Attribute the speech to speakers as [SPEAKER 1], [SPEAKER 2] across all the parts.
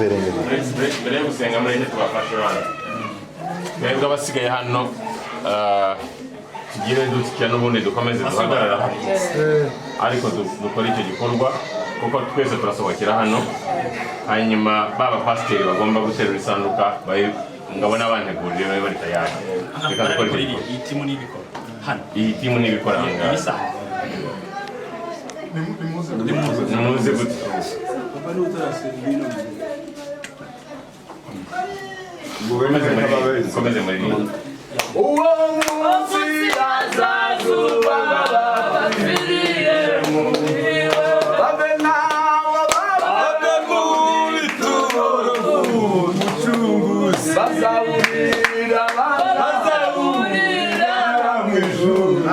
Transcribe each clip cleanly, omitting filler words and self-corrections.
[SPEAKER 1] Mbere yo gusenga, mureke tubafashe bana. Twebwe abasigaye hano, tugire dutya n'ubundi dukomeze duhagarara hano, ariko dukore icyo gikorwa kuko twese turasohokera hano. Hanyuma ba bapasiteri bagomba guterura isanduka ngabo n'abantegurire babe bari tayari. Reka dukore icyo gikorwa.
[SPEAKER 2] Iyi timu n'ibikora hano.
[SPEAKER 1] Iyi timu n'ibikora aha ngaha.
[SPEAKER 2] Ibisanzwe.
[SPEAKER 1] Nimuze gute? Mukomeze muri.
[SPEAKER 3] Uwo munsi azazuba bapfiriye babe nawe, babe mu bituro bw'Umucunguzi, bazawurira, bazawurira mu ijuru.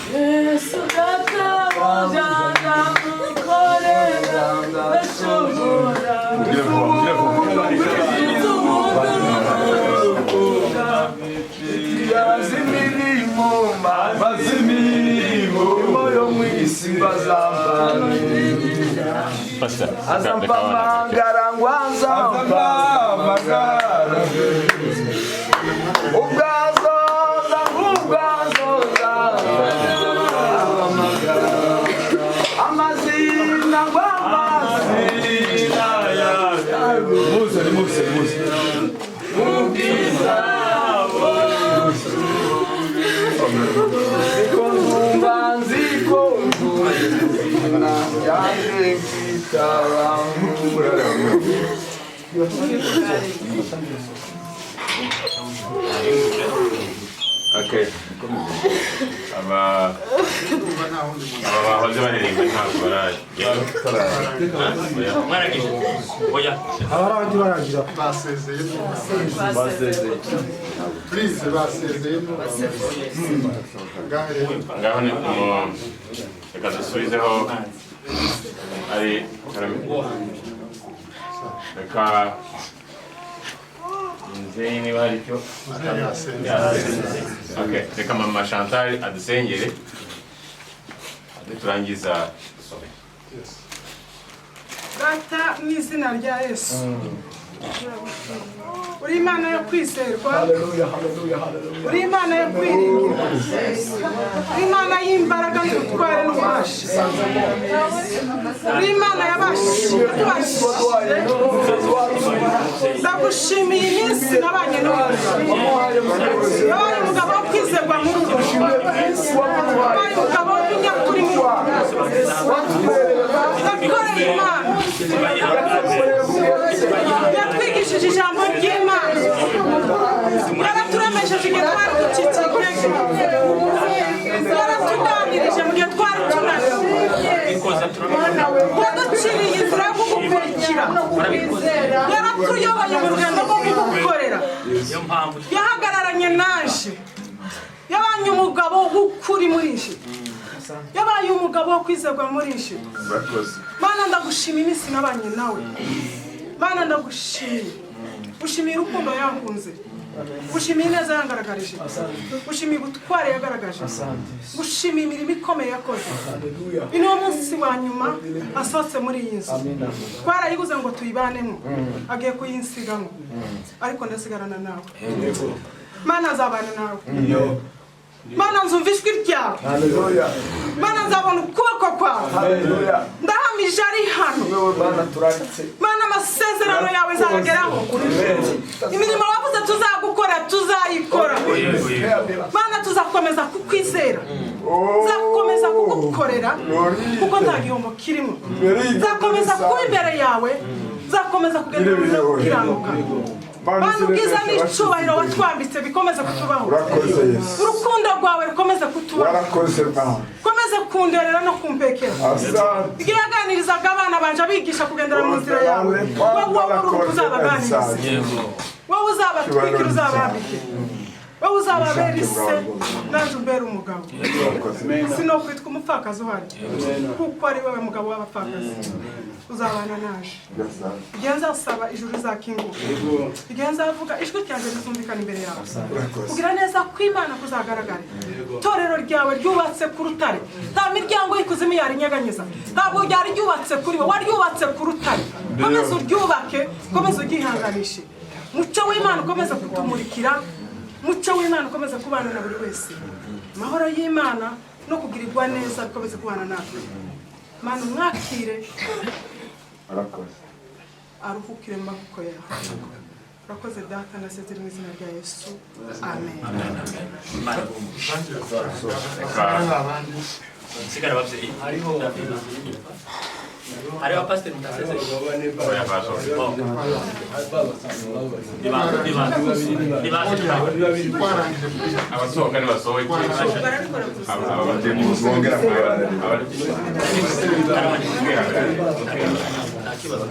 [SPEAKER 4] Yesu databuja, ndamukorera, ndashobora.
[SPEAKER 3] Bazimirimo, bazimirimo yo mu isi bazambara.
[SPEAKER 1] Pastor,
[SPEAKER 3] Azampa amagara ngo azampa amagara, ubwazoza nk'ubwazoza amazina ngo amazina.
[SPEAKER 5] Muze, nimuze, nimuze.
[SPEAKER 3] Ubwiza niko ndumva, nziko ndumva yanjye kwitaba.
[SPEAKER 1] Okay. Aba bahoze baririmba ntabwo barajya.
[SPEAKER 2] Mwarangije? Oya.
[SPEAKER 6] Abarangi barangira.
[SPEAKER 7] Basezeye. Please, basezeye. Ngahe rero.
[SPEAKER 1] Ngaho ni reka dusubizeho ari reka nzeyi niba hari icyo. Okay, reka mama Chantal adusengere, niturangiza dusome.
[SPEAKER 8] Data, mu izina rya Yesu, uri Imana yo kwizerwa, uri Imana yo kwiringirwa, uri Imana y'imbaraga n'ubutware n'ububasha, uri Imana yabashije yatubashije. Ndagushimiye iminsi nabanye n'ubu. Yabaye umugabo wo kwizerwa muri uru rugo, yabaye umugabo w'inyakuri muri uru rugo, yakoreye Imana, yatwigishije ijambo ry'Imana, yaraturemesheje igihe twari ducitse intege, yaratuganirije mu gihe twari tunaniwe, yaduciriye inzira yo kugukurikira, yaratuyoboye mu rugendo rwo kugukorera,
[SPEAKER 2] Niyo mpamvu
[SPEAKER 8] yahagararanye naje, yabanye umugabo w'ukuri muri nje, yabaye umugabo wo kwizerwa muri nje. Mana, ndagushima iminsi nabanye nawe. Mana, ndagushimiye, ushimiye urukundo yankunze, ushimiye ineza yangaragarije, ushimiye ubutware yagaragaje, gushimiye imirimo ikomeye yakoze. Uyu niwo munsi wa nyuma asohotse muri iyi nzu. Twarayiguze ngo tuyibanemo, agiye kuyinsigamo, ariko ndasigarana nawe. Mana, azabana nawe. Mana, nzumva ijwi ryawe. Mana, nzabona ukuboko kwawe. Ndahamije ari hano. Mana, amasezerano yawe izabageraho. Imirimo wavuze tuzagukora, tuzayikora. Mana, tuzakomeza kukwizera, tuzakomeza kugukorera kuko nta gihombo kirimo. Nzakomeza kuba imbere yawe, nzakomeza kugendera mu nzira yo gukiranuka. Mana, ubwiza n'icyubahiro watwambitse bikomeze kutubaho.
[SPEAKER 5] Urakoze, Yesu.
[SPEAKER 8] Urukundo rwawe rukomeze kutubaho.
[SPEAKER 5] Warakoze, Mana.
[SPEAKER 8] Komeze kunderera no kumpekera.
[SPEAKER 5] Asante.
[SPEAKER 8] Igihe yaganirizaga abana banje, abigisha kugendera mu nzira yawe, wowe uri uzabaganiriza, wowe uzabatwikira, uzabambike. Wowe uzababera ise, nanjye umbere umugabo. Sinokwitwa umupfakazi uhari, kuko ari wowe mugabo w'abapfakazi. Uzabana naje igihe nzasaba, ijuru rizakinguka. Igihe nzavuga, ijwi ryanjye rizumvikana imbere yawe. Kugira neza kw'Imana kuzagaragara. Itorero ryawe ryubatse ku rutare, nta miryango y'ikuzimu yarinyeganyeza. Ntabwo ryari ryubatse kuri we, waryubatse ku rutare. Komeza uryubake, komeza uryihanganishe. Mucyo w'Imana ukomeze kutumurikira, mucyo w'Imana ukomeze kubana na buri wese. Amahoro y'Imana no kugirirwa neza bikomeze kubana natwe. Mana, umwakire aruhukire mu maboko yawe. Urakoze Data, ndasezera mu izina rya Yesu, amen.
[SPEAKER 2] Imana iguhe umugisha. Sigara ababyeyi, hariho abapasiteri mutasezeye.
[SPEAKER 1] Oya, basohoke.
[SPEAKER 2] Nibaze.
[SPEAKER 1] Abasohoka nibasohoke.
[SPEAKER 5] Bongera kuganira.
[SPEAKER 2] Nta kibazo.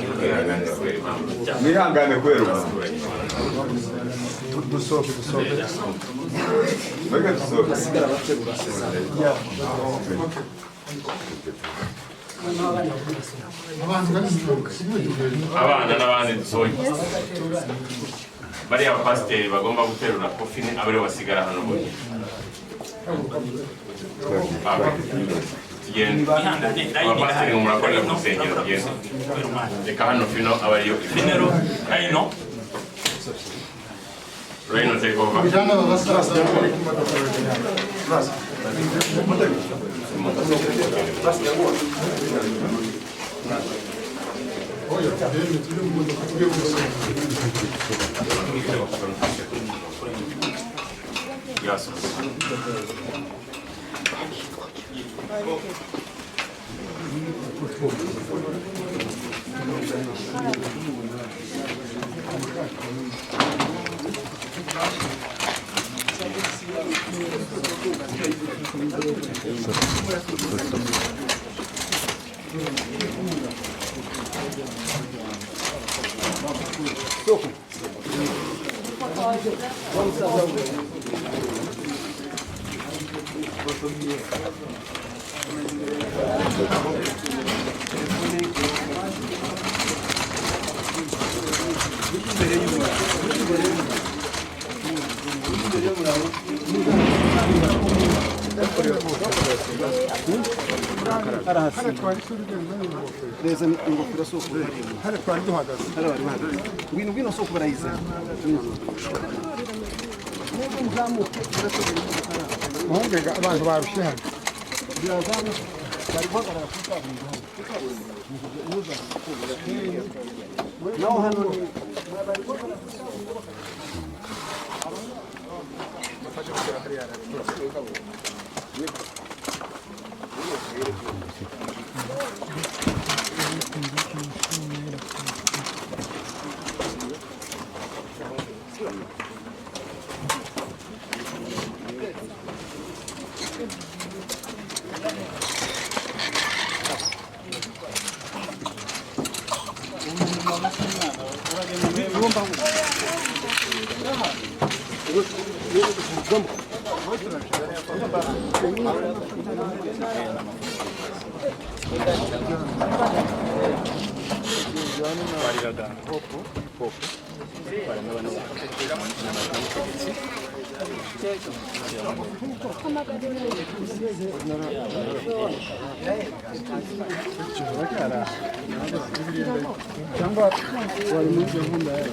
[SPEAKER 5] Mwihangane kubera ubu. Dusohoke, dusohoke. Reka dusohoke.
[SPEAKER 1] Abana n'abandi dusohoke. Bariya bapasiteri bagomba guterura coffin abe aribo basigara hano bonyine. Tugende.
[SPEAKER 2] Ihangane, line.
[SPEAKER 1] Abapasiteri ngo murakorera ku rusengero, tugende. Reka hano fino aba ariyo.
[SPEAKER 2] Funeral rhino.
[SPEAKER 1] Rhino, take over.
[SPEAKER 7] Bijana aba basaza bari ku modoka. Oya, tugende, tujye mu modoka, tujye mu rusengero.
[SPEAKER 1] Yasohotse.
[SPEAKER 7] Hano twari tugenda n'ingofero.
[SPEAKER 6] Neza, ingofero si uko.
[SPEAKER 7] Hano twari duhagaze.
[SPEAKER 6] Hano bari bahagaze. Ngwino, ngwino, si uko barayizana.
[SPEAKER 7] Muhungega, abantu barushye hano.
[SPEAKER 6] Bari guhagarara kuri kaburimbo hano. Naho hano ni bari guhagarara kuri kaburimbo.
[SPEAKER 7] Cyangwa wari muri gahunda yawe?